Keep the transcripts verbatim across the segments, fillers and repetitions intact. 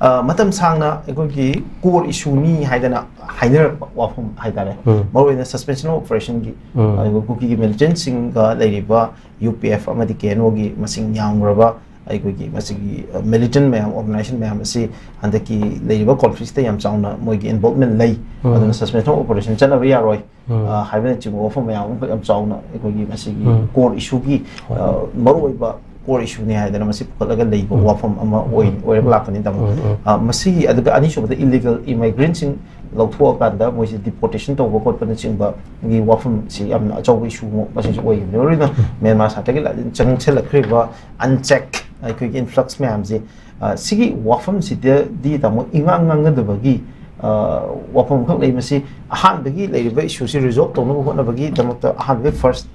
ꯑ, ꯃꯇꯝ ꯁꯥꯡꯅ ꯑꯩꯈꯣꯏꯒꯤ core issueꯅꯤ ꯍꯥꯏꯗꯅ ꯍꯥꯏꯅꯔꯛꯄ ꯋꯥꯐꯝ ꯍꯥꯏꯇꯥꯔꯦ, ꯎꯝ꯫ ꯃꯔꯨꯑꯣꯏꯅ suspension of operationꯒꯤ, ꯎꯝ꯫ ꯑꯗꯨꯒ ꯀꯨꯀꯤꯒꯤ militantꯁꯤꯡꯒ ꯂꯩꯔꯤꯕ U P F ꯑꯃꯗꯤ K N Oꯒꯤ ꯃꯁꯤꯡ ꯌꯥꯝꯈ꯭ꯔꯕ ꯑꯩꯈꯣꯏꯒꯤ ꯃꯁꯤꯒꯤ, ꯑ, militant ꯃꯌꯥꯝ, organization ꯃꯌꯥꯝ ꯑꯁꯤ ꯍꯟꯗꯛꯀꯤ ꯂꯩꯔꯤꯕ conflictꯇ ꯌꯥꯝ ꯆꯥꯎꯅ ꯃꯣꯏꯒꯤ involvement ꯂꯩ꯫ ꯎꯝ꯫ ꯑꯗꯨꯅ suspension of operation ꯆꯠꯅꯕ ꯌꯥꯔꯣꯏ, ꯎꯝ꯫ ꯑ, ꯍꯥꯏꯕꯅꯆꯤꯡꯕ ꯋꯥꯐꯝ ꯃꯌꯥꯝ ꯑꯃꯈꯛ ꯌꯥꯝ ꯆꯥꯎꯅ ꯑꯩꯈꯣꯏꯒꯤ ꯃꯁꯤꯒꯤ ꯎꯝ꯫ Coreꯒꯤ issue, ꯍꯣꯏ꯫ ꯑ, ꯃꯔꯨꯑꯣꯏꯕ core issueꯅꯤ ꯍꯥꯏꯗꯅ ꯃꯁꯤ ꯄꯨꯈꯠꯂꯒ ꯂꯩꯕ ꯎꯝ꯫ ꯋꯥꯐꯝ ꯑꯃ ꯑꯣꯏ-, ꯎꯝ꯫ ꯑꯣꯏꯔꯒ ꯂꯥꯛꯄꯅꯤ, ꯇꯥꯃꯣ꯫ ꯎꯝ, ꯎꯝ꯫ ꯑ, ꯃꯁꯤꯒꯤ, ꯑꯗꯨꯒ ꯑꯅꯤꯁꯨꯕꯗ illegal immigrantꯁꯤꯡ ꯂꯧꯊꯣꯛꯑꯀꯥꯟꯗ ꯃꯣꯏꯁꯦ deportation ꯇꯧꯕ ꯈꯣꯠꯄꯅꯆꯤꯡꯕꯒꯤ ꯋꯥꯐꯝꯁꯤ ꯌꯥꯝꯅ ꯑꯆꯧꯕ issue ꯑꯃ ꯃꯁꯤꯁꯨ ꯑꯣꯏꯈꯤꯕꯅꯤ꯫ ꯃꯔꯨꯑꯣꯏꯅ ꯃ꯭ꯌꯥꯟꯃꯥꯔ ꯁꯥꯏꯠꯇꯒꯤ ꯂꯥꯛ-, ꯆꯪꯁꯤꯜꯂꯛꯈ꯭ꯔꯤꯕ uncheck ꯑꯩꯈꯣꯏꯒꯤ influx ꯃꯌꯥꯝꯁꯦ, ꯑ, ꯁꯤꯒꯤ ꯋꯥꯐꯝꯁꯤꯗꯗꯤ, ꯇꯥꯃꯣ, ꯏꯉꯥꯡ ꯉꯥꯡꯅꯗꯕꯒꯤ, ꯑ, ꯋꯥꯐꯝ ꯑꯃꯈꯛ ꯂꯩ꯫ ꯃꯁꯤ ꯑꯍꯥꯟꯕꯒꯤ ꯂꯩꯔꯤꯕ issueꯁꯤ resolve ꯇꯧꯅꯕ ꯍꯣꯠꯅꯕꯒꯤꯗꯃꯛꯇ ꯑꯍꯥꯟꯕꯒꯤ first,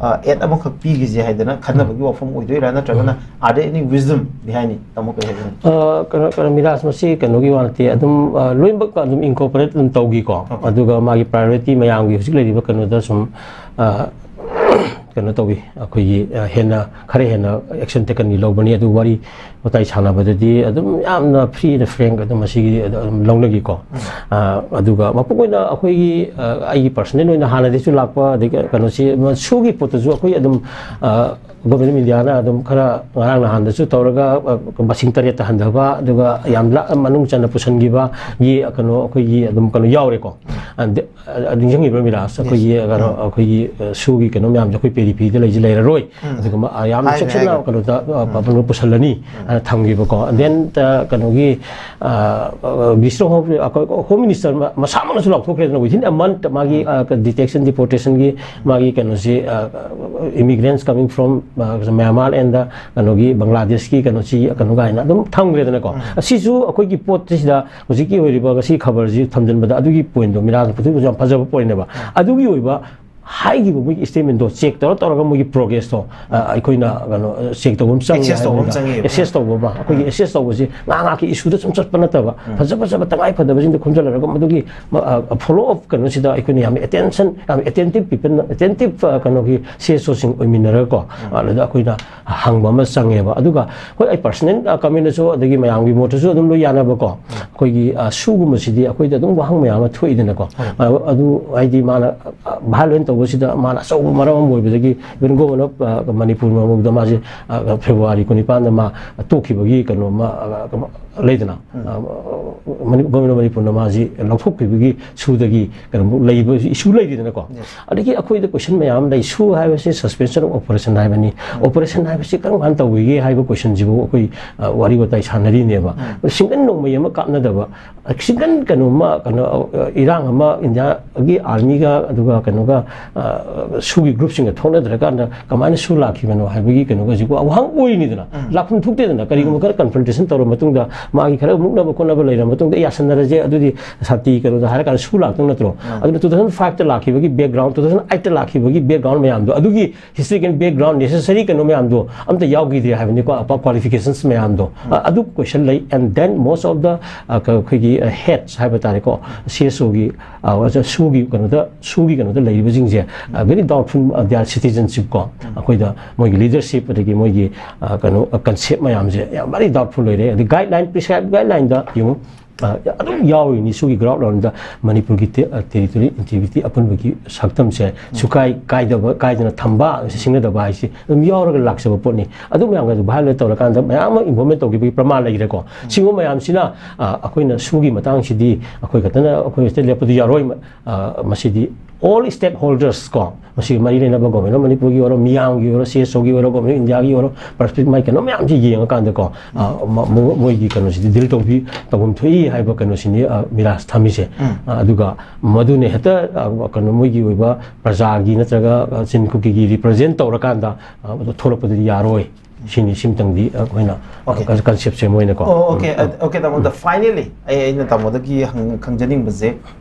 ꯑ, aid ꯑꯃꯈꯛ ꯄꯤꯈꯤꯁꯦ ꯍꯥꯏꯗꯅ ꯈꯟꯅꯕꯒꯤ ꯋꯥꯐꯝ ꯑꯣꯏꯗꯣꯏꯔꯥ, ꯅꯠꯇ꯭ꯔꯒꯅ are there any wisdom behind it, ꯇꯥꯃꯣ, ꯀꯩ ꯍꯥꯏꯕꯤꯅꯤꯡꯉꯤ? ꯑ, ꯀꯩꯅꯣ, ꯀꯩꯅꯣ, ꯃꯤꯔꯥꯖ, ꯃꯁꯤ ꯀꯩꯅꯣꯒꯤ ꯋꯥ ꯅꯠꯇꯦ, ꯑꯗꯨꯝ, ꯑ, ꯂꯣꯏꯅꯃꯛ ꯑꯗꯨꯝ incorporate ꯑꯗꯨꯝ ꯇꯧꯈꯤꯀꯣ꯫ Okay. ꯑꯗꯨꯒ ꯃꯥꯒꯤ priority ꯃꯌꯥꯝꯒꯤ ꯍꯧꯖꯤꯛ ꯂꯩꯔꯤꯕ ꯀꯩꯅꯣꯗ ꯁꯨꯝ, ꯑ, ꯀꯩꯅꯣ ꯇꯧꯏ, ꯑꯩꯈꯣꯏꯒꯤ, ꯑ, ꯍꯦꯟꯅ, ꯈꯔ ꯍꯦꯟꯅ action takenꯒꯤ ꯂꯧꯕꯅꯤ꯫ ꯑꯗꯨ ꯋꯥꯔꯤ ꯋꯥꯇꯥꯏ ꯁꯥꯟꯅꯕꯗꯗꯤ ꯑꯗꯨꯝ ꯌꯥꯝꯅ free and frank ꯑꯗꯨꯝ ꯃꯁꯤꯒꯤ ꯑꯗꯨꯝ ꯂꯧꯅꯈꯤꯀꯣ꯫ ꯑ, ꯑꯗꯨꯒ ꯃꯄꯨꯡ ꯑꯣꯏꯅ ꯑꯩꯈꯣꯏꯒꯤ, ꯑ, ꯑꯩꯒꯤ personal ꯑꯣꯏꯅ ꯍꯥꯟꯅꯗꯒꯤꯁꯨ ꯂꯥꯛꯄ, ꯑꯗꯒꯤ ꯀꯩꯅꯣꯁꯤ, ꯁꯨꯒꯤ ꯄꯣꯠꯇꯁꯨ ꯑꯩꯈꯣꯏ ꯑꯗꯨꯝ, ꯑ, Government of Indiaꯅ ꯑꯗꯨꯝ ꯈꯔ ꯉꯔꯥꯡ ꯅꯍꯥꯟꯗꯁꯨ ꯇꯧꯔꯒ, ꯑ, ꯃꯁꯤꯡ ꯇꯔꯦꯠꯇ ꯍꯟꯊꯕ, ꯑꯗꯨꯒ ꯌꯥꯝ ꯂꯥ-, ꯃꯅꯨꯡ ꯆꯟꯅ ꯄꯨꯁꯤꯟꯈꯤꯕꯒꯤ ꯀꯩꯅꯣ ꯑꯩꯈꯣꯏꯒꯤ ꯑꯗꯨꯝ ꯀꯩꯅꯣ ꯌꯥꯎꯔꯦꯀꯣ꯫ ꯑ, ꯗ-, ꯑ, ꯅꯤꯡꯁꯤꯡꯉꯤꯕ꯭ꯔꯥ, ꯃꯤꯔꯥꯖ? ꯑꯩꯈꯣꯏꯒꯤ ꯀꯩꯅꯣ, ꯑꯩꯈꯣꯏꯒꯤ, ꯑ, ꯁꯨꯒꯤ ꯀꯩꯅꯣ ꯃꯌꯥꯝꯁꯦ ꯑꯩꯈꯣꯏ ꯄꯦꯔꯤꯐꯦꯔꯤꯗ ꯂꯩꯁꯦ ꯂꯩꯔꯔꯣꯏ꯫ ꯑꯗꯨꯒ ꯃ-, ꯑ, ꯌꯥꯝ ꯍꯥꯏꯈ꯭ꯔꯦ, ꯆꯦꯛꯁꯤꯟꯅ ꯍꯥꯏꯈ꯭ꯔꯦ꯫ ꯀꯩꯅꯣꯗ, ꯑ, ꯄꯨꯁꯜꯂꯅꯤ ꯍꯥꯏꯅ ꯊꯝꯈꯤꯕꯀꯣ꯫ Then, ꯑ, ꯀꯩꯅꯣꯒꯤ, ꯑ, ꯑ, Minister of Home, ꯑꯩꯈꯣꯏ Home Minister ꯃ-, ꯃꯁꯥꯃꯛꯅꯁꯨ ꯂꯥꯎꯊꯣꯛꯈ꯭ꯔꯦꯗꯅ, within a month ꯃꯥꯒꯤ, ꯑ, detection, deportationꯒꯤ ꯃꯥꯒꯤ ꯀꯩꯅꯣꯁꯤ, ꯑ, immigrants coming from, ꯑ, Myanmar and the ꯀꯩꯅꯣꯒꯤ ꯕꯪꯒ꯭ꯂꯥꯗꯦꯁꯀꯤ ꯀꯩꯅꯣꯁꯤ ꯀꯩꯅꯣ ꯀꯥꯏꯅ ꯑꯗꯨꯝ ꯊꯝꯈ꯭ꯔꯦꯗꯅꯀꯣ꯫ ꯑꯁꯤꯁꯨ ꯑꯩꯈꯣꯏꯒꯤ ꯄꯣꯠꯁꯤꯗ ꯍꯧꯖꯤꯛꯀꯤ ꯑꯣꯏꯔꯤꯕ ꯉꯁꯤ ꯈꯕꯔꯁꯤ ꯊꯝꯖꯤꯟꯕꯗ ꯑꯗꯨꯒꯤ pointꯗꯣ ꯃꯤꯔꯥꯖꯅ ꯄꯨꯊꯣꯛꯄꯁꯨ ꯌꯥꯝ ꯐꯖꯕ pointꯅꯦꯕ꯫ ꯑꯗꯨꯒꯤ ꯑꯣꯏꯕ ꯍꯥꯏꯈꯤꯕ ꯃꯣꯏꯒꯤ statement ꯇꯣ check ꯇꯧꯔ ꯇꯧꯔꯒ ꯃꯣꯏꯒꯤ progress ꯇꯣ, ꯑ, ꯑꯩꯈꯣꯏꯅ ꯀꯩꯅꯣ, check ꯇꯧꯕ ꯑꯃ ꯆꯪꯉꯤ꯫ Access ꯇꯧꯕ ꯑꯃ ꯍꯥꯏꯕꯅꯤꯗ꯫ ꯆꯪꯉꯤ꯫ Access ꯇꯧꯕ ꯑꯃ, ꯑꯩꯈꯣꯏꯒꯤ access ꯇꯧꯕꯁꯤ ꯉꯥꯏꯍꯥꯛ ꯉꯥꯏꯍꯥꯛꯀꯤ issue ꯗ ꯁꯨꯝ ꯆꯠꯄ ꯅꯠꯇꯕ, ꯐꯖ ꯐꯖꯕ ꯇꯉꯥꯏ ꯐꯗꯕꯁꯤꯡꯗꯣ ꯈꯣꯝꯖꯤꯜꯂꯔꯒ ꯃꯗꯨꯒꯤ ꯃ-, ꯑ, follow up ꯀꯩꯅꯣꯁꯤꯗ ꯑꯩꯈꯣꯏꯅ ꯌꯥꯝ attention, ꯌꯥꯝ attentive people, attentive, ꯑ, ꯀꯩꯅꯣꯒꯤ C S O ꯁꯤꯡ ꯑꯣꯏꯃꯤꯟꯅꯔꯒꯀꯣ, ꯑꯗꯨꯗ ꯑꯩꯈꯣꯏꯅ ꯍꯪꯕ ꯑꯃ ꯆꯪꯉꯦꯕ꯫ ꯑꯗꯨꯒ ꯍꯣꯏ, ꯑꯩ personal, ꯑ, comment ꯇꯁꯨ ꯑꯗꯒꯤ ꯃꯌꯥꯝꯒꯤ ꯃꯣꯠꯇꯁꯨ ꯑꯗꯨꯝ ꯂꯣꯏ ꯌꯥꯅꯕꯀꯣ꯫ ꯑꯩꯈꯣꯏꯒꯤ, ꯑ, ꯁꯨꯒꯨꯝꯕꯁꯤꯗꯤ ꯑꯩꯈꯣꯏꯗ ꯑꯗꯨꯝ ꯋꯥꯍꯪ ꯃꯌꯥꯝ ꯑꯃ ꯊꯣꯛꯏꯗꯅꯀꯣ꯫ ꯑ, ꯑꯗꯨ ꯍꯥꯏꯗꯤ ꯃꯥꯅ, ꯑ, violate ꯇꯧꯕꯁꯤꯗ ꯃꯥꯅ ꯑꯆꯧꯕ ꯃꯔꯝ ꯑꯃ ꯑꯣꯏꯕꯗꯒꯤ even Government of, ꯑ, ꯃꯅꯤꯄꯨꯔ ꯃꯃꯨꯗ ꯃꯥꯁꯦ, ꯑ, February ꯀꯨꯟꯅꯤꯄꯥꯟꯗ ꯃꯥ ꯇꯣꯛꯈꯤꯕꯒꯤ ꯀꯩꯅꯣ ꯑꯃ, ꯑ, ꯂꯩꯗꯅ, ꯑ, ꯃꯅꯤ-, Government of ꯃꯅꯤꯄꯨꯔꯅ ꯃꯥꯁꯤ ꯂꯧꯊꯣꯛꯈꯤꯕꯒꯤ ꯁꯨꯗꯒꯤ ꯀꯩꯅꯣ ꯂꯩꯕ issue ꯂꯩꯔꯤꯗꯅꯀꯣ꯫ ꯑꯗꯒꯤ ꯑꯩꯈꯣꯏꯗ question ꯃꯌꯥꯝ ꯂꯩ꯫ ꯁꯨ ꯍꯥꯏꯕꯁꯤ suspension of operation ꯍꯥꯏꯕꯅꯤ꯫ Operation ꯍꯥꯏꯕꯁꯤ ꯀꯔꯝ ꯀꯥꯟꯗ ꯇꯧꯕꯤꯒꯦ ꯍꯥꯏꯕ question ꯁꯤꯕꯨ ꯑꯩꯈꯣꯏ, ꯑ, ꯋꯥꯔꯤ ꯋꯥꯇꯥꯏ ꯁꯥꯟꯅꯔꯤꯅꯦꯕ꯫ Single ꯅꯣꯡꯃꯩ ꯑꯃ ꯀꯥꯞꯅꯗꯕ, single ꯀꯩꯅꯣꯝꯃ, ꯀꯩꯅꯣ, ꯑ, ꯏꯔꯥꯡ ꯑꯃ ꯏꯟꯗꯤꯌꯥꯒꯤ army ꯒ ꯑꯗꯨꯒ ꯀꯩꯅꯣꯒ, ꯑ, ꯁꯨꯒꯤ group ꯁꯤꯡꯒ ꯊꯣꯛꯅꯗ꯭ꯔꯀꯥꯟꯗ ꯀꯃꯥꯏꯅ ꯁꯨ ꯂꯥꯛꯈꯤꯕꯅꯣ ꯍꯥꯏꯕꯒꯤ ꯀꯩꯅꯣꯒꯁꯤꯀꯣ ꯋꯥꯍꯪ ꯑꯣꯏꯔꯤꯅꯤꯗꯅ꯫ ꯂꯥꯛꯐꯝ ꯊꯣꯛꯇꯦꯗꯅ꯫ ꯀꯔꯤꯒꯨꯝꯕ ꯈꯔ confrontation ꯇꯧꯔ ꯃꯇꯨꯡꯗ, ꯃꯥꯒꯤ ꯈꯔ ꯃꯨꯛꯅꯕ ꯈꯣꯠꯅꯕ ꯂꯩꯔ ꯃꯇꯨꯡꯗ, "ꯑꯦ, ꯌꯥꯁꯟꯅꯔꯁꯦ, ꯑꯗꯨꯗꯤ ꯁꯥꯟꯇꯤ ꯀꯩꯅꯣꯗ" ꯍꯥꯏꯔ ꯀꯥꯟꯗ ꯁꯨ ꯂꯥꯛꯇꯧ ꯅꯠꯇ꯭ꯔꯣ? ꯑꯗꯨꯅ two thousand five ꯇ ꯂꯥꯛꯈꯤꯕꯒꯤ background, two thousand eight ꯇ ꯂꯥꯛꯈꯤꯕꯒꯤ background ꯃꯌꯥꯝꯗꯣ, ꯑꯗꯨꯒꯤ historical background necessary ꯀꯩꯅꯣ ꯃꯌꯥꯝꯗꯣ ꯑꯝꯇ ꯌꯥꯎꯈꯤꯗ꯭ꯔꯦ ꯍꯥꯏꯕꯅꯤꯀꯣ, ꯑꯄꯥ-, qualifications ꯃꯌꯥꯝꯗꯣ꯫ ꯑ, ꯑꯗꯨ question ꯂꯩ꯫ And then most of the, ꯑ, ꯀ-, ꯑꯩꯈꯣꯏꯒꯤ, ꯑ, heads ꯍꯥꯏꯕ ꯇꯥꯔꯦꯀꯣ, C S O ꯒꯤ, ꯑ, ꯁꯨꯒꯤ ꯀꯩꯅꯣꯗ, ꯁꯨꯒꯤ ꯀꯩꯅꯣꯗ ꯂꯩꯔꯤꯕꯁꯤꯡꯁꯦ, ꯑ, very doubtful, ꯑ, their citizenship ꯀꯣ꯫ ꯑꯩꯈꯣꯏꯗ ꯃꯣꯏꯒꯤ leadership ꯑꯗꯒꯤ ꯃꯣꯏꯒꯤ, ꯑ, ꯀꯩꯅꯣ, ꯑ, concept ꯃꯌꯥꯝꯁꯦ ꯌꯥꯝ very doubtful ꯑꯣꯏꯔꯦ꯫ ꯑꯗꯩ guideline, prescribed guideline ꯗ ꯌꯦꯡꯉꯨ, ꯑ, ꯑꯗꯨꯝ ꯌꯥꯎꯔꯤꯅꯤ꯫ ꯁꯨꯒꯤ ground level ꯗ ꯃꯅꯤꯄꯨꯔꯒꯤ ꯇꯦ-, ꯑ, territory integrity ꯑꯄꯨꯟꯕꯒꯤ ꯁꯛꯇꯝꯁꯦ ꯁꯨꯀꯥꯏ ꯀꯥꯏꯗꯕ, ꯀꯥꯏꯗꯅ ꯊꯝꯕ, ꯁꯤꯡꯅꯗꯕ ꯍꯥꯏꯁꯤ ꯑꯗꯨꯝ ꯌꯥꯎꯔꯒ ꯂꯥꯛꯆꯕ ꯄꯣꯠꯅꯤ꯫ ꯑꯗꯨ ꯃꯌꯥꯝꯒ ꯑꯗꯨ violate ꯇꯧꯔꯀꯥꯟꯗ ꯃꯌꯥꯝ ꯑꯃ involvement ꯇꯧꯈꯤꯕꯒꯤ ꯄ꯭ꯔꯃꯥꯟ ꯂꯩꯈ꯭ꯔꯦꯀꯣ꯫ ꯁꯤꯒꯨꯝꯕ ꯃꯌꯥꯝꯁꯤꯅ, ꯑ, ꯑꯩꯈꯣꯏꯅ ꯁꯨꯒꯤ ꯃꯇꯥꯡꯁꯤꯗꯤ ꯑꯩꯈꯣꯏ ꯈꯛꯇꯅ ꯑꯩꯈꯣꯏ ꯈꯛꯇ ꯂꯦꯞꯄꯗꯤ ꯌꯥꯔꯣꯏ꯫ ꯃ-, ꯑ, ꯃꯁꯤꯗꯤ all stakeholders ꯀꯣ, ꯃꯁꯤꯒ ꯃꯔꯤ ꯂꯩꯅꯕ Government of ꯃꯅꯤꯄꯨꯔꯒꯤ ꯑꯣꯏꯔꯣ, ꯃꯤꯌꯥꯝꯒꯤ ꯑꯣꯏꯔꯣ, C S O ꯒꯤ ꯑꯣꯏꯔꯣ, Government of India ꯒꯤ ꯑꯣꯏꯔꯣ, perspective ꯃꯥꯏ ꯀꯩꯅꯣ ꯃꯌꯥꯝꯁꯤ ꯌꯦꯡꯉꯀꯥꯟꯗꯀꯣ, ꯑ, ꯃ-, ꯃ-, ꯃꯣꯏꯒꯤ ꯀꯩꯅꯣꯁꯤꯗꯤ deal ꯇꯧꯕꯤ, ꯇꯧꯐꯝ ꯊꯣꯛꯏ ꯍꯥꯏꯕ ꯀꯩꯅꯣꯁꯤꯅꯤ, ꯑ, ꯃꯤꯔꯥꯖ ꯊꯝꯃꯤꯁꯦ꯫ ꯑ, ꯑꯗꯨꯒ ꯃꯗꯨꯅ ꯍꯦꯛꯇ, ꯑ, ꯀꯩꯅꯣ ꯃꯣꯏꯒꯤ ꯑꯣꯏꯕ ꯄ꯭ꯔꯖꯥꯒꯤ ꯅꯠꯇ꯭ꯔꯒ, ꯑ, ꯆꯤꯟ ꯀꯨꯀꯤꯒꯤ represent ꯇꯧꯔꯀꯥꯟꯗ, ꯑ, ꯊꯣꯛꯂꯛꯄꯗꯗꯤ ꯌꯥꯔꯣꯏ꯫ ꯁꯤꯅꯤ, ꯁꯤꯝꯇꯪꯗꯤ ꯑꯩꯈꯣꯏꯅ Okay. ꯀꯟ-, concept ꯁꯦ ꯃꯣꯏꯅꯀꯣ꯫ ꯑꯣ, okay, ꯎꯝ, ꯎꯝ꯫ Okay, ꯇꯥꯃꯣ, ꯑꯗ finally ꯑꯩ, ꯑꯩꯅ ꯇꯥꯃꯣꯗꯒꯤ ꯍꯪ-, ꯈꯪꯖꯅꯤꯡꯕꯁꯦ,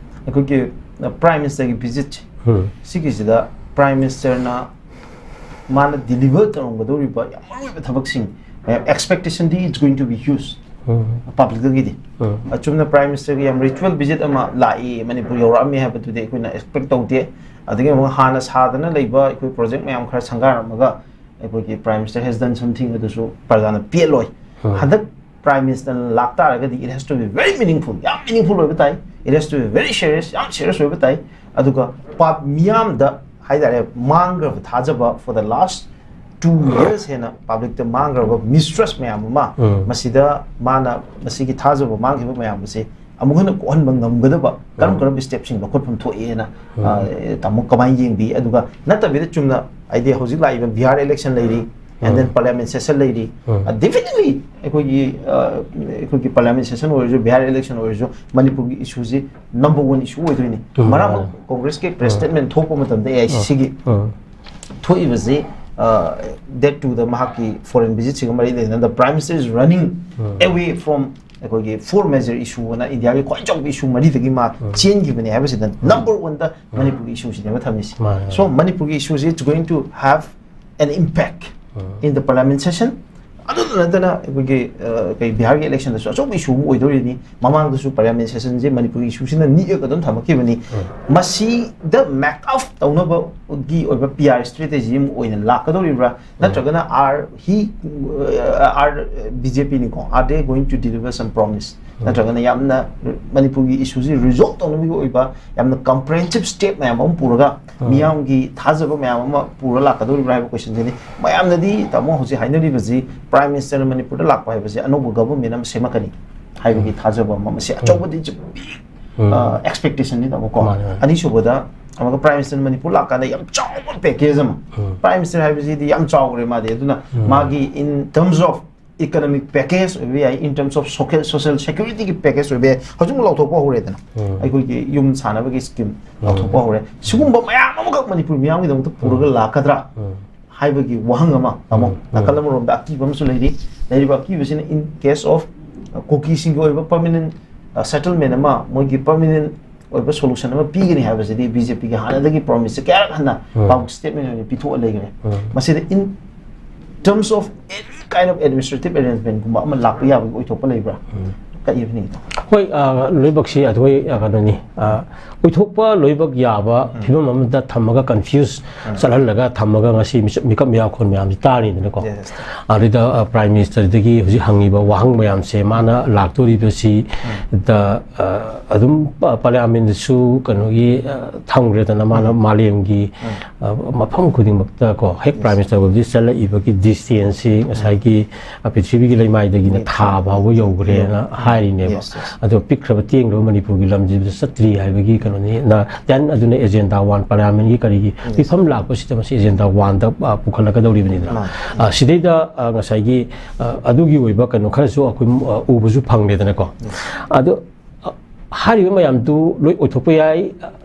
ꯑꯩꯈꯣꯏꯒꯤ, ꯑ, Prime Minister ꯒꯤ visit ꯁꯦ, ꯎꯝ꯫ ꯁꯤꯒꯤꯁꯤꯗ Prime Ministerꯅ ꯃꯥꯅ deliver ꯇꯧꯔꯝꯒꯗꯧꯔꯤꯕ ꯌꯥꯝ ꯃꯔꯨꯑꯣꯏꯕ ꯊꯕꯛꯁꯤꯡ, expectationꯗꯤ it's going to be huge꯫ Um. Publicꯇꯒꯤꯗꯤ꯫ Um. ꯑꯆꯨꯝꯅ Prime Ministerꯒꯤ ꯌꯥꯝ ritual visit ꯑꯃ ꯂꯥꯛꯏ, ꯃꯅꯤꯄꯨꯔ ꯌꯧꯔꯛꯑꯝꯃꯤ ꯍꯥꯏꯕꯗꯨꯗꯤ ꯑꯩꯈꯣꯏꯅ expect ꯇꯧꯗꯦ꯫ ꯑꯗꯒꯤ ꯑꯃꯨꯛ ꯍꯥꯟꯅ ꯁꯥꯗꯅ ꯂꯩꯕ ꯑꯩꯈꯣꯏ project ꯃꯌꯥꯝ ꯈꯔ ꯁꯪꯒꯥꯔꯝꯃꯒ ꯑꯩꯈꯣꯏꯒꯤ Prime Minister has done something ꯑꯗꯨꯁꯨ ꯄ꯭ꯔꯖꯥꯅ ꯄꯦꯜꯂꯣꯏ꯫ ꯎꯝ꯫ ꯍꯟꯗꯛ Prime Minister ꯂꯥꯛꯇꯥꯔꯒꯗꯤ it has to be very meaningful, ꯌꯥꯝ meaningful ꯑꯣꯏꯕ ꯇꯥꯏ, it has to be very serious, ꯌꯥꯝ serious ꯑꯣꯏꯕ ꯇꯥꯏ꯫ ꯑꯗꯨꯒ ꯄꯥꯞ ꯃꯤꯌꯥꯝꯗ ꯍꯥꯏꯇꯥꯔꯦ ꯃꯥꯡꯈ꯭ꯔꯕ ꯊꯥꯖꯕ for the last two years ꯍꯦꯟꯅ publicꯇ ꯃꯥꯡꯈ꯭ꯔꯕ mistrust ꯃꯌꯥꯝ ꯑꯃ ꯎꯝ꯫ ꯃꯁꯤꯗ ꯃꯥꯅ ꯃꯁꯤꯒꯤ ꯊꯥꯖꯕ ꯃꯥꯡꯈꯤꯕ ꯃꯌꯥꯝ ꯑꯁꯤ ꯑꯃꯨꯛ ꯍꯟꯅ ꯀꯣꯛꯍꯟꯕ ꯉꯝꯒꯗꯕ ꯀꯔꯝ ꯎꯝ꯫ ꯀꯔꯝꯕ stepꯁꯤꯡ ꯂꯧꯈꯠꯐꯝ ꯊꯣꯛꯑꯦꯅ ꯎꯝ꯫ ꯑ, ꯇꯥꯃꯣ ꯀꯃꯥꯏꯅ ꯌꯦꯡꯕꯤ? ꯑꯗꯨꯒ ꯅꯠꯇꯕꯤꯗ ꯆꯨꯝꯅ ꯍꯥꯏꯗꯤ ꯍꯧꯖꯤꯛ ꯂꯥꯛꯏꯕ Bihar election ꯂꯩꯔꯤ, and then um. Parliament session ꯂꯩꯔꯤ꯫ ꯎꯝ꯫ ꯑ, definitely ꯑꯩꯈꯣꯏꯒꯤ, ꯑ, ꯑꯩꯈꯣꯏꯒꯤ Parliament session ꯑꯣꯏꯔꯁꯨ, Bihar election ꯑꯣꯏꯔꯁꯨ ꯃꯅꯤꯄꯨꯔꯒꯤ issueꯁꯤ number one issue ꯑꯣꯏꯗꯣꯏꯅꯤ꯫ ꯎꯝ, ꯃꯔꯝ ꯃꯥꯅꯦ꯫ Congressꯀꯤ press ꯎꯝ꯫ Statement ꯊꯣꯛꯄ ꯃꯇꯝꯗ ꯎꯝ꯫ AICCꯒꯤ ꯎꯝ꯫ ꯊꯣꯛꯏꯕꯁꯤ, ꯑ, date twoꯗ ꯃꯍꯥꯛꯀꯤ foreign visitꯁꯤꯒ ꯃꯔꯤ ꯂꯩꯅꯅ the Prime Minister is running um. Away from ꯑꯩꯈꯣꯏꯒꯤ four major issue ꯑꯅ ꯏꯟꯗꯤꯌꯥꯒꯤ ꯈ꯭ꯋꯥꯏ ꯆꯥꯎꯕ issue ꯃꯔꯤꯗꯒꯤ ꯃꯥ ꯎꯝ꯫ Changꯈꯤꯕꯅꯦ ꯍꯥꯏꯕꯁꯤꯗ ꯎꯝ꯫ Number oneꯗ ꯎꯝ꯫ ꯃꯅꯤꯄꯨꯔꯒꯤ issueꯁꯤꯅꯦꯕ ꯊꯝꯃꯤꯁꯦ꯫ ꯃꯥꯅꯦ꯫ So ꯃꯅꯤꯄꯨꯔꯒꯤ issueꯁꯤ it's going to have an impact um. In the Parliament session꯫ ꯑꯗꯨꯗ ꯅꯠꯇꯅ ꯑꯩꯈꯣꯏꯒꯤ, ꯑ, ꯀꯩ ꯕꯤꯍꯥꯔꯒꯤ electionꯗꯁꯨ ꯑꯆꯧꯕ issue ꯑꯃ ꯑꯣꯏꯗꯣꯔꯤꯅꯤ꯫ ꯃꯃꯥꯡꯗꯁꯨ Parliament sessionꯁꯦ ꯃꯅꯤꯄꯨꯔꯒꯤ issueꯁꯤꯅ ꯅꯤꯛꯑꯒ ꯑꯗꯨꯝ ꯊꯝꯃꯛꯈꯤꯕꯅꯤ꯫ ꯎꯝ꯫ ꯃꯁꯤꯗ make up ꯇꯧꯅꯕꯒꯤ ꯑꯣꯏꯕ PR strategy ꯑꯃ ꯑꯣꯏꯅ ꯂꯥꯛꯀꯗꯧꯔꯤꯕ꯭ꯔꯥ? ꯎꯝ꯫ ꯅꯠꯇ꯭ꯔꯒꯅ are he, uh, are BJPꯅꯤꯀꯣ, are they going to deliver some promise? ꯎꯝ꯫ ꯅꯠꯇ꯭ꯔꯒꯅ ꯌꯥꯝꯅ ꯃꯅꯤꯄꯨꯔꯒꯤ issueꯁꯤ resolve ꯇꯧꯅꯕꯒꯤ ꯑꯣꯏꯕ ꯌꯥꯝꯅ comprehensive step ꯃꯌꯥꯝ ꯑꯃ ꯄꯨꯔꯒ ꯎꯝ꯫ ꯃꯤꯌꯥꯝꯒꯤ ꯊꯥꯖꯕ ꯃꯌꯥꯝ ꯑꯃ ꯄꯨꯔ ꯂꯥꯛꯀꯗꯧꯔꯤꯕ꯭ꯔꯥ ꯍꯥꯏꯕ questionꯁꯤꯅꯤ꯫ ꯃꯌꯥꯝꯅꯗꯤ ꯇꯥꯃꯣ ꯍꯧꯖꯤꯛ ꯍꯥꯏꯅꯔꯤꯕꯁꯤ Prime Ministerꯅ ꯃꯅꯤꯄꯨꯔꯗ ꯂꯥꯛꯄ ꯍꯥꯏꯕꯁꯤ ꯑꯅꯧꯕ government ꯑꯃ ꯁꯦꯝꯃꯛꯀꯅꯤ ꯍꯥꯏꯕꯒꯤ ꯎꯝ꯫ ꯊꯥꯖꯕ ꯑꯃ, ꯃꯁꯤ ꯎꯝ꯫ ꯑꯆꯧꯕꯗꯤ big, ꯎꯝ꯫ ꯑ, expectationꯅꯤ ꯇꯥꯃꯣꯀꯣ꯫ ꯃꯥꯅꯦ, ꯃꯥꯅꯦ꯫ ꯑꯅꯤꯁꯨꯕꯗ ꯑꯃꯨꯛꯀ Prime Minister ꯃꯅꯤꯄꯨꯔ ꯂꯥꯛꯀꯥꯟꯗ ꯌꯥꯝ ꯆꯥꯎꯕ package ꯑꯃ꯫ ꯎꯝ꯫ Prime Minister ꯍꯥꯏꯕꯁꯤꯗꯤ ꯌꯥꯝ ꯆꯥꯎꯈ꯭ꯔꯦ ꯃꯥꯗꯤ꯫ ꯑꯗꯨꯅ ꯎꯝ꯫ ꯃꯥꯒꯤ in terms of economic package ꯑꯣꯏꯕ ꯌꯥꯏ, in terms of social, social securityꯒꯤ package ꯑꯣꯏꯕ ꯌꯥꯏ꯫ ꯍꯧꯖꯤꯛꯃꯛ ꯂꯥꯎꯊꯣꯛꯄ ꯍꯧꯔꯦꯗꯅ꯫ ꯎꯝ꯫ ꯑꯩꯈꯣꯏꯒꯤ ꯌꯨꯝ ꯁꯥꯟꯅꯕꯒꯤ scheme ꯎꯝ꯫ ꯂꯥꯎꯊꯣꯛꯄ ꯍꯧꯔꯦ꯫ ꯁꯤꯒꯨꯝꯕ ꯃꯌꯥꯝ ꯑꯃꯈꯛ ꯃꯅꯤꯄꯨꯔ ꯃꯤꯌꯥꯝꯒꯤꯗꯃꯛꯇ ꯄꯨꯔꯒ ꯎꯝ꯫ ꯂꯥꯛꯀꯗ꯭ꯔꯥ ꯎꯝ꯫ ꯍꯥꯏꯕꯒꯤ ꯋꯥꯍꯪ ꯑꯃ, ꯇꯥꯃꯣ, ꯎꯝ꯫ ꯅꯥꯀꯜ ꯎꯝ꯫ ꯑꯃꯔꯣꯝꯗ ꯑꯀꯤꯕ ꯑꯃꯁꯨ ꯂꯩꯔꯤ꯫ ꯂꯩꯔꯤꯕ ꯑꯀꯤꯕꯁꯤꯅ in case of, ꯑ, ꯀꯨꯀꯤꯁꯤꯡꯒꯤ ꯑꯣꯏꯕ permanent, ꯑ, settlement ꯑꯃ, ꯃꯣꯏꯒꯤ permanent ꯑꯣꯏꯕ solution ꯑꯃ ꯄꯤꯒꯅꯤ ꯍꯥꯏꯕꯁꯤꯗꯤ ꯕꯤ ꯖꯦ ꯄꯤꯒꯤ ꯍꯥꯟꯅꯗꯒꯤ promise ꯁꯦ ꯀꯌꯥꯔꯛ ꯍꯟꯅ ꯎꯝ꯫ Public statement ꯑꯣꯏꯅ ꯄꯤꯊꯣꯛꯑ ꯂꯩꯈ꯭ꯔꯦ꯫ ꯎꯝ꯫ ꯃꯁꯤꯗ in terms of any kind of administrative arrangement ꯀꯨꯝꯕ ꯑꯃ ꯂꯥꯛꯄ ꯌꯥꯕꯒꯤ ꯑꯣꯏꯊꯣꯛꯄ ꯂꯩꯕ꯭ꯔꯥ? ꯎꯝ꯫ ꯀꯛꯏꯕꯅꯤ꯫ ꯍꯣꯏ, ꯑ, ꯂꯣꯏꯅꯃꯛꯁꯤ ꯑꯩꯈꯣꯏ, ꯑ, ꯀꯩꯅꯣꯅꯤ, ꯑ, ꯑꯣꯏꯊꯣꯛꯄ ꯂꯣꯏꯅꯃꯛ ꯌꯥꯕ ꯎꯝ꯫ ꯐꯤꯕꯝ ꯑꯃꯗ ꯊꯝꯃꯒ confuse ꯎꯝ꯫ ꯆꯠꯍꯜꯂꯒ ꯊꯝꯃꯒ ꯉꯁꯤ ꯃꯤꯆꯞ-, ꯃꯤꯀꯞ ꯃꯤꯔꯥꯈꯣꯟ ꯃꯌꯥꯝꯁꯤ ꯇꯥꯔꯤꯗꯅꯀꯣ꯫ Yes, yes꯫ ꯑꯗꯨꯗ, ꯑ, Prime Minister ꯗꯒꯤ ꯍꯧꯖꯤꯛ ꯍꯪꯉꯤꯕ ꯋꯥꯍꯪ ꯃꯌꯥꯝꯁꯦ ꯃꯥꯅ ꯂꯥꯛꯇꯣꯔꯤꯕꯁꯤ ꯎꯝ꯫ ꯗ, ꯑ, ꯑꯗꯨꯝ ꯄ-, Parliament ꯁꯨ ꯀꯩꯅꯣꯒꯤ, ꯑ, ꯊꯝꯈ꯭ꯔꯦꯗꯅ ꯃꯥꯅ ꯎꯝ꯫ ꯃꯥꯂꯦꯝꯒꯤ, ꯎꯝ꯫ ꯑ, ꯃꯐꯝ ꯈꯨꯗꯤꯡꯃꯛꯇ ꯀꯣ, ꯍꯦꯛ Yes꯫ Prime Minister ꯑꯣꯏꯕꯗꯤ ꯆꯠꯂꯛꯏꯕꯒꯤ distance ꯁꯤ ꯎꯝ꯫ ꯉꯁꯥꯏꯒꯤ, ꯑ, ꯄ꯭ꯔꯤꯊꯤꯕꯤꯒꯤ ꯂꯩꯃꯥꯏꯗꯒꯤꯅ ꯌꯧ-, ꯊꯥ ꯐꯥꯎꯕ ꯌꯧꯈ꯭ꯔꯦꯅ ꯌꯧ-, ꯍꯥꯏꯔꯤꯅꯦꯕ꯫ Yes, yes꯫ ꯑꯗꯣ ꯄꯤꯛꯈ꯭ꯔꯕ ꯇꯦꯡꯈ꯭ꯔꯕ ꯃꯅꯤꯄꯨꯔꯒꯤ ꯂꯝꯁꯤꯗ ꯆꯠꯇ꯭ꯔꯤ ꯍꯥꯏꯕꯒꯤ ꯀꯩꯅꯣꯅꯤ꯫ ꯅ-, then ꯑꯗꯨꯅ Agenda One Parliament ꯒꯤ ꯀꯔꯤꯒꯤ Yes꯫ ꯃꯤꯐꯝ ꯂꯥꯛꯄꯁꯤꯗ ꯃꯁꯤ Agenda One ꯗ, ꯑ, ꯄꯨꯈꯠꯂꯛꯀꯗꯧꯔꯤꯕꯅꯤꯗꯅ꯫ ꯃꯥꯅꯤ꯫ ꯑ, ꯁꯤꯗꯩꯗ, ꯑ, ꯉꯁꯥꯏꯒꯤ, ꯑ, ꯑꯗꯨꯒꯤ ꯑꯣꯏꯕ ꯀꯩꯅꯣ ꯈꯔꯁꯨ ꯑꯩꯈꯣꯏ, ꯑ, ꯎꯕꯁꯨ ꯐꯪꯂꯦꯗꯅꯀꯣ꯫ Yes꯫ ꯑꯗꯣ, ꯑ, ꯍꯥꯏꯔꯤꯕ ꯃꯌꯥꯝꯗꯨ ꯂꯣꯏ ꯑꯣꯏꯊꯣꯛꯄ ꯌꯥꯏ,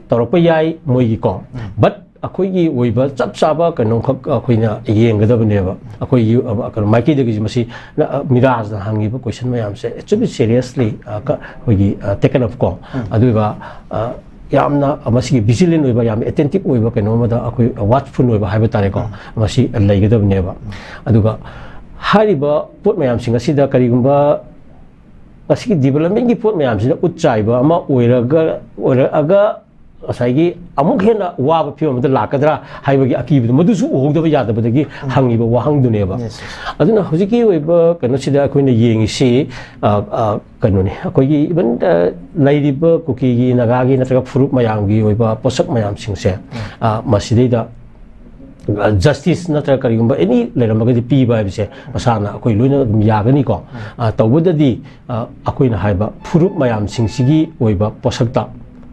ꯇꯧꯔꯛꯄ ꯌꯥꯏ ꯃꯣꯏꯒꯤꯀꯣ꯫ ꯎꯝ꯫ But ꯑꯩꯈꯣꯏꯒꯤ ꯑꯣꯏꯕ ꯆꯞ ꯆꯥꯕ ꯀꯩꯅꯣꯈꯛ ꯑꯩꯈꯣꯏꯅ ꯌꯦꯡꯒꯗꯕꯅꯦꯕ꯫ ꯑꯩꯈꯣꯏꯒꯤ, ꯑ, ꯀꯩꯅꯣ ꯃꯥꯏꯀꯩꯗꯒꯤꯁꯨ ꯃꯁꯤ, ꯑ, ꯃꯤꯔꯥꯖꯅ ꯍꯪꯉꯤꯕ question ꯃꯌꯥꯝꯁꯦ, it should be seriously, ꯑ, ꯀ-, ꯑꯩꯈꯣꯏꯒꯤ, ꯑ, taken up ꯀꯣ꯫ ꯎꯝ꯫ ꯑꯗꯨꯒ, ꯑ, ꯌꯥꯝꯅ ꯃꯁꯤꯒꯤ vigilant ꯑꯣꯏꯕ, ꯌꯥꯝꯅ attentive ꯑꯣꯏꯕ ꯀꯩꯅꯣ ꯑꯃꯗ ꯑꯩꯈꯣꯏ watchful ꯑꯣꯏꯕ ꯍꯥꯏꯕ ꯇꯥꯔꯦꯀꯣ꯫ ꯎꯝ꯫ ꯃꯁꯤ ꯂꯩꯒꯗꯕꯅꯦꯕ꯫ ꯎꯝ꯫ ꯑꯗꯨꯒ ꯍꯥꯏꯔꯤꯕ ꯄꯣꯠ ꯃꯌꯥꯝꯁꯤꯡ ꯑꯁꯤꯗ ꯀꯔꯤꯒꯨꯝꯕ ꯉꯁꯤꯒꯤ development ꯀꯤ ꯄꯣꯠ ꯃꯌꯥꯝꯁꯤꯅ ꯎꯠ ꯆꯥꯏꯕ ꯑꯃ ꯑꯣꯏꯔꯒ, ꯑꯣꯏꯔꯛꯑꯒ ꯉꯁꯥꯏꯒꯤ ꯑꯃꯨꯛ ꯍꯦꯟꯅ ꯋꯥꯕ ꯐꯤꯕꯝ ꯑꯃꯗ ꯂꯥꯛꯀꯗ꯭ꯔꯥ ꯍꯥꯏꯕꯒꯤ ꯑꯀꯤꯕꯗꯣ ꯃꯗꯨꯁꯨ ꯎꯍꯧꯗꯕ ꯌꯥꯗꯕꯗꯒꯤ ꯎꯝ꯫ ꯍꯪꯉꯤꯕ ꯋꯥꯍꯪꯗꯨꯅꯦꯕ꯫ Yes, yes꯫ ꯑꯗꯨꯅ ꯍꯧꯖꯤꯛꯀꯤ ꯑꯣꯏꯕ ꯀꯩꯅꯣꯁꯤꯗ ꯑꯩꯈꯣꯏꯅ ꯌꯦꯡꯉꯤꯁꯤ, ꯑ, ꯑ, ꯀꯩꯅꯣꯅꯤ, ꯑꯩꯈꯣꯏꯒꯤ even, ꯑ, ꯂꯩꯔꯤꯕ ꯀꯨꯀꯤꯒꯤ, ꯅꯥꯒꯥꯒꯤ ꯅꯠꯇ꯭ꯔꯒ ꯐꯨꯔꯨꯞ ꯃꯌꯥꯝꯒꯤ ꯑꯣꯏꯕ ꯄꯣꯠꯁꯛ ꯃꯌꯥꯝꯁꯤꯡꯁꯦ, ꯎꯝ꯫ ꯑ, ꯃꯁꯤꯗꯩꯗ justice ꯅꯠꯇ꯭ꯔꯒ ꯀꯔꯤꯒꯨꯝꯕ any ꯂꯩꯔꯝꯃꯒꯗꯤ ꯄꯤꯕ ꯍꯥꯏꯕꯁꯦ ꯃꯁꯥꯅ ꯑꯩꯈꯣꯏ ꯂꯣꯏꯅ ꯑꯗꯨꯝ ꯌꯥꯒꯅꯤꯀꯣ꯫ ꯑ, ꯇꯧꯕꯗꯗꯤ, ꯑ, ꯑꯩꯈꯣꯏꯅ ꯍꯥꯏꯕ ꯐꯨꯔꯨꯞ ꯃꯌꯥꯝꯁꯤꯡꯁꯤꯒꯤ ꯑꯣꯏꯕ ꯄꯣꯠꯁꯛꯇ,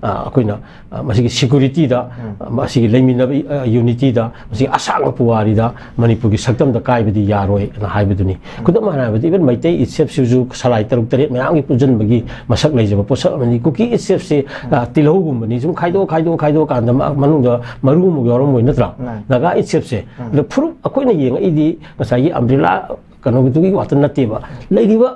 ꯑ, ꯑꯩꯈꯣꯏꯅ, ꯑ, ꯃꯁꯤꯒꯤ security ꯗ, ꯎꯝ꯫ ꯑ, ꯃꯁꯤꯒꯤ ꯂꯩꯃꯤꯟꯅꯕ, ꯑ, unity ꯗ, ꯃꯁꯤꯒꯤ ꯑꯁꯥꯡꯕ ꯄꯨꯋꯥꯔꯤꯗ ꯃꯅꯤꯄꯨꯔꯒꯤ ꯁꯛꯇꯝꯗ ꯀꯥꯏꯕꯗꯤ ꯌꯥꯔꯣꯏꯅ ꯍꯥꯏꯕꯗꯨꯅꯤ꯫ ꯈꯨꯗꯝ ꯑꯣꯏꯅ ꯍꯥꯏꯔꯕꯗ, even ꯃꯩꯇꯩ itself ꯁꯤꯁꯨ ꯁꯂꯥꯏ ꯇꯔꯨꯛ ꯇꯔꯦꯠ ꯃꯌꯥꯝꯒꯤ ꯄꯨꯟꯁꯤꯟꯕꯒꯤ ꯃꯁꯛ ꯂꯩꯖꯕ ꯄꯣꯠꯁꯛ ꯑꯃꯅꯤ꯫ ꯀꯨꯀꯤ itself ꯁꯦ, ꯑ, ꯇꯤꯜꯍꯧꯒꯨꯝꯕꯅꯤ꯫ ꯁꯨꯝ ꯈꯥꯏꯗꯣꯛ, ꯈꯥꯏꯗꯣꯛ, ꯈꯥꯏꯗꯣꯛꯑꯀꯥꯟꯗ ꯃ-, ꯃꯅꯨꯡꯗ ꯃꯔꯨ ꯑꯃꯨꯛ ꯌꯥꯎꯔꯝꯃꯣꯏ ꯅꯠꯇ꯭ꯔꯥ? ꯃꯥꯅꯤ꯫ ꯅꯥꯒꯥ itself ꯁꯦ꯫ ꯎꯝ꯫ ꯑꯗ ꯐꯨꯔꯨꯞ ꯑꯩꯈꯣꯏꯅ ꯌꯦꯡꯉꯛꯏꯗꯤ ꯉꯁꯥꯏꯒꯤ umbrella ꯀꯩꯅꯣꯗꯨꯒꯤ ꯉꯥꯛꯇ ꯅꯠꯇꯦꯕ꯫ ꯂꯩꯔꯤꯕ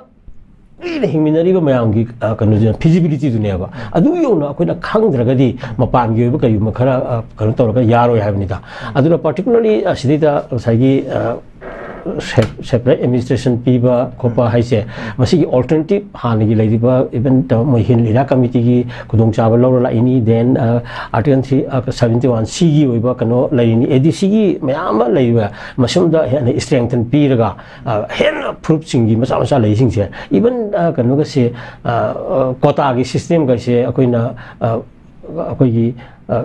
ꯀꯨꯏꯅ ꯍꯤꯡꯃꯤꯟꯅꯔꯤꯕ ꯃꯌꯥꯝꯒꯤ, ꯑ, ꯀꯩꯅꯣꯁꯦ, feasibility ꯗꯨꯅꯦꯕ꯫ ꯑꯗꯨ ꯌꯧꯅ ꯑꯩꯈꯣꯏꯅ ꯈꯪꯗ꯭ꯔꯒꯗꯤ ꯃꯄꯥꯟꯒꯤ ꯑꯣꯏꯕ ꯀꯔꯤꯒꯨꯝꯕ ꯈꯔ, ꯑ, ꯀꯩꯅꯣ ꯇꯧꯔꯒ ꯌꯥꯔꯣꯏ ꯍꯥꯏꯕꯅꯤꯗ꯫ ꯑꯗꯨꯅ particularly, ꯑ, ꯁꯤꯗꯩꯗ ꯉꯁꯥꯏꯒꯤ, ꯑ, sep-, separate administration ꯄꯤꯕ ꯈꯣꯠꯄ ꯍꯥꯏꯁꯦ, ꯃꯁꯤꯒꯤ alternative ꯍꯥꯟꯅꯒꯤ ꯂꯩꯔꯤꯕ, even ꯇ-, ꯃꯣꯏ ꯍꯤꯜ ꯑꯦꯔꯤꯌꯥ ꯀꯃꯤꯇꯤꯒꯤ ꯈꯨꯗꯣꯡꯆꯥꯕ ꯂꯧꯔ ꯂꯥꯛꯏꯅꯤ, then, ꯑ, Article three, ꯑ, seventy one C ꯒꯤ ꯑꯣꯏꯕ ꯀꯩꯅꯣ ꯂꯩꯔꯤꯅꯤ, A D C ꯒꯤ ꯃꯌꯥꯝ ꯑꯃ ꯂꯩꯔꯤꯕ, ꯃꯁꯤꯝꯗ ꯍꯦꯟꯅ strengthen ꯄꯤꯔꯒ, ꯑ, ꯍꯦꯟꯅ ꯐꯨꯔꯨꯞꯁꯤꯡꯒꯤ ꯃꯆꯥ ꯃꯆꯥ ꯂꯩꯔꯤꯁꯤꯡꯁꯦ, even, ꯑ, ꯀꯩꯅꯣꯒꯁꯦ, ꯑ, ꯑ, quota ꯒꯤ system ꯒꯁꯦ ꯑꯩꯈꯣꯏꯅ, ꯑ, ꯑꯩꯈꯣꯏꯒꯤ, ꯑ,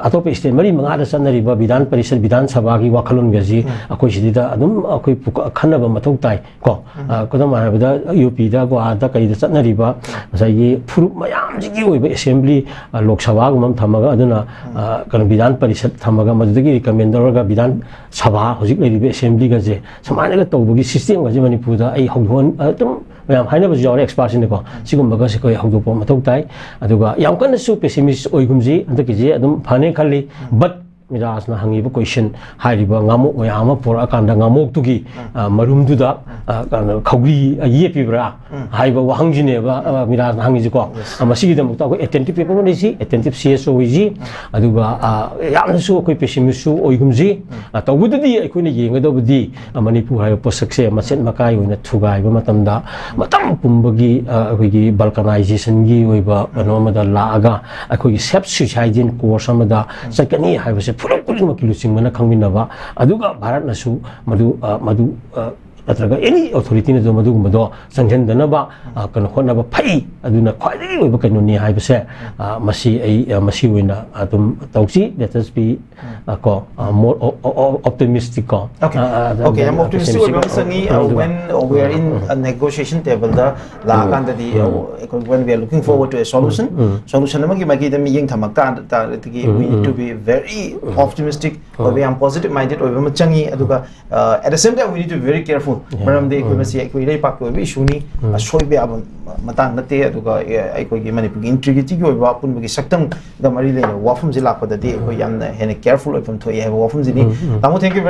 ꯑꯇꯣꯞꯄ state ꯃꯔꯤ ꯃꯉꯥꯗ ꯆꯠꯅꯔꯤꯕ ꯕꯤꯙꯥꯟ ꯄꯔꯤꯁꯠ, ꯕꯤꯙꯥꯟ ꯁꯚꯥꯒꯤ ꯋꯥꯈꯜꯂꯣꯟꯒꯁꯤ ꯑꯩꯈꯣꯏ ꯁꯤꯗꯩꯗ ꯑꯗꯨꯝ ꯑꯩꯈꯣꯏ ꯄꯨꯀ-, ꯈꯟꯅꯕ ꯃꯊꯧ ꯇꯥꯏ ꯀꯣ꯫ ꯑ, ꯈꯨꯗꯝ ꯑꯣꯏꯅ ꯍꯥꯏꯔꯕꯗ, ꯌꯨ ꯄꯤꯗ, ꯒꯣꯋꯥꯗ ꯀꯩꯗ ꯆꯠꯅꯔꯤꯕ ꯉꯁꯥꯏꯒꯤ ꯐꯨꯔꯨꯞ ꯃꯌꯥꯝꯁꯤꯒꯤ ꯑꯣꯏꯕ assembly, ꯑ, ꯂꯣꯛ ꯁꯚꯥꯒꯨꯝꯕ ꯑꯃ ꯊꯝꯃꯒ, ꯑꯗꯨꯅ, ꯑ, ꯀꯩꯅꯣ, ꯕꯤꯙꯥꯟ ꯄꯔꯤꯁꯠ ꯊꯝꯃꯒ, ꯃꯗꯨꯗꯒꯤ recommend ꯂꯧꯔꯒ ꯕꯤꯙꯥꯟ ꯁꯚꯥ, ꯍꯧꯖꯤꯛ ꯂꯩꯔꯤꯕ assembly ꯒꯁꯦ ꯁꯨꯃꯥꯏꯅꯒ ꯇꯧꯕꯒꯤ system ꯒꯁꯦ ꯃꯅꯤꯄꯨꯔꯗ ꯑꯩ ꯍꯧꯗꯣꯛꯍꯟ-, ꯑꯗꯨꯝ ꯃꯌꯥꯝ ꯍꯥꯏꯅꯕꯁꯨ ꯌꯥꯎꯔꯦ, expert ꯁꯤꯡꯅꯀꯣ꯫ ꯁꯤꯒꯨꯝꯕꯒꯁꯦ ꯑꯩꯈꯣꯏ ꯍꯧꯗꯣꯛꯄ ꯃꯊꯧ ꯇꯥꯏ꯫ ꯑꯗꯨꯒ ꯌꯥꯝ ꯀꯟꯅꯁꯨ pessimist ꯑꯣꯏꯒꯨꯝꯁꯤ, ꯍꯟꯗꯛꯀꯤꯁꯦ ꯑꯗꯨꯝ ꯐꯅꯤ ꯈꯜꯂꯤ꯫ But ꯃꯤꯔꯥꯖꯅ ꯍꯪꯉꯤꯕ question, ꯍꯥꯏꯔꯤꯕ ꯉꯥꯃꯣꯛ ꯃꯌꯥꯝ ꯑꯃ ꯄꯨꯔꯛꯑꯀꯥꯟꯗ ꯉꯥꯃꯣꯛꯇꯨꯒꯤ, ꯑ, ꯃꯔꯨꯝꯗꯨꯗ, ꯑ, ꯀꯩꯅꯣ, ꯈꯧꯔꯤ, ꯑ, ꯌꯦꯠꯄꯤꯕ꯭ꯔꯥ ꯍꯥꯏꯕ ꯋꯥꯍꯪꯁꯤꯅꯦꯕ, ꯑ, ꯃꯤꯔꯥꯖꯅ ꯍꯪꯉꯤꯁꯤꯀꯣ꯫ ꯑ, ꯃꯁꯤꯒꯤꯗꯃꯛꯇ ꯑꯩꯈꯣꯏ attentive paper ꯑꯃ ꯂꯩꯁꯤ, attentive C S O ꯑꯣꯏꯁꯤ꯫ ꯑꯗꯨꯒ, ꯑ, ꯌꯥꯝꯅꯁꯨ ꯑꯩꯈꯣꯏ pessimist ꯁꯨ ꯑꯣꯏꯒꯨꯝꯁꯤ꯫ ꯑ, ꯇꯧꯕꯗꯗꯤ ꯑꯩꯈꯣꯏꯅ ꯌꯦꯡꯒꯗꯕꯗꯤ, ꯑ, ꯃꯅꯤꯄꯨꯔ ꯍꯥꯏꯕ ꯄꯣꯠꯁꯛꯁꯦ ꯃꯆꯦꯠ ꯃꯀꯥꯏ ꯑꯣꯏꯅ ꯊꯨꯒꯥꯏꯕ ꯃꯇꯝꯗ, ꯃꯇꯝ ꯄꯨꯝꯕꯒꯤ, ꯑ, ꯑꯩꯈꯣꯏꯒꯤ balkanization ꯒꯤ ꯑꯣꯏꯕ ꯀꯩꯅꯣ ꯑꯃꯗ ꯂꯥꯛꯑꯒ, ꯑꯩꯈꯣꯏꯒꯤ self subsistent course ꯑꯃꯗ ꯆꯠꯀꯅꯤ ꯍꯥꯏꯕꯁꯦ ꯐꯨꯔꯨꯞ ꯈꯨꯗꯤꯡꯃꯛꯀꯤ ꯂꯨꯆꯤꯡꯕꯅ ꯈꯪꯃꯤꯟꯅꯕ, ꯑꯗꯨꯒ ꯚꯥꯔꯠꯅꯁꯨ ꯃꯗꯨ, ꯑ, ꯃꯗꯨ, ꯑ, ꯅꯠꯇ꯭ꯔꯒ any authority ꯅꯁꯨ ꯃꯗꯨꯒꯨꯝꯕꯗꯣ ꯆꯪꯁꯤꯟꯗꯅꯕ, ꯑ, ꯀꯩꯅꯣ, ꯍꯣꯠꯅꯕ ꯐꯩ, ꯑꯗꯨꯅ ꯈ꯭ꯋꯥꯏꯗꯒꯤ ꯑꯣꯏꯕ ꯀꯩꯅꯣꯅꯤ ꯍꯥꯏꯕꯁꯦ, ꯑ, ꯃꯁꯤ ꯑꯩ, ꯑ, ꯃꯁꯤ ꯑꯣꯏꯅ ꯑꯗꯨꯝ ꯇꯧꯁꯤ꯫ Let us be, ꯑ, ꯀꯣ, ꯑ, more o-, o-, o-, optimistic ꯀꯣ꯫ Okay. ꯑ, ꯑ, ꯑꯗ-, Okay, ꯌꯥꯝ ꯑꯗ-, optimistic ꯑꯣꯏꯕ ꯑꯃ ꯆꯪꯉꯤ꯫ ꯑ, ꯎꯝ, when we are in um, a negotiation table ꯗ ꯂꯥꯛꯑꯀꯥꯟꯗꯗꯤ, ꯎꯝ, ꯑ, ꯑꯩꯈꯣꯏ, when we are looking forward to a solution, um, um, solution ꯑꯃꯒꯤ ꯃꯥꯏꯀꯩꯗ ꯃꯤꯠꯌꯦꯡ ꯊꯝꯃꯛ ꯇꯥꯔꯒꯗꯤ, ꯎꯝ, we need to um, be very um, optimistic ꯎꯝ, ꯑꯣꯏꯕ, ꯌꯥꯝ positive minded ꯑꯣꯏꯕ ꯑꯃ ꯆꯪꯉꯤ꯫ ꯑꯗꯨꯒ, ꯑ, at the same time, we need to be very careful. Yeah. ꯃꯔꯝꯗꯤ ꯑꯩꯈꯣꯏ ꯎꯝ, ꯃꯁꯤ ꯑꯩꯈꯣꯏ ꯏꯔꯩꯄꯥꯛꯀꯤ ꯑꯣꯏꯕ issue ꯅꯤ, ꯎꯝ, ꯑꯁꯣꯏꯕ ꯌꯥꯕ ꯃꯇꯥꯡ ꯅꯠꯇꯦ꯫ ꯑꯗꯨꯒ, ꯑ, ꯑꯩꯈꯣꯏꯒꯤ ꯃꯅꯤꯄꯨꯔꯒꯤ integrity ꯒꯤ ꯑꯣꯏꯕ ꯑꯄꯨꯟꯕꯒꯤ ꯁꯛꯇꯝꯒ ꯃꯔꯤ ꯂꯩꯅꯕ ꯋꯥꯐꯝꯁꯤ ꯂꯥꯛꯄꯗꯗꯤ ꯑꯩꯈꯣꯏ ꯌꯥꯝꯅ ꯍꯦꯟꯅ careful ꯑꯣꯏꯐꯝ ꯊꯣꯛꯏ ꯍꯥꯏꯕ ꯋꯥꯐꯝꯁꯤꯅꯤ꯫ ꯎꯝ, ꯎꯝ꯫ ꯇꯥꯃꯣ, thank you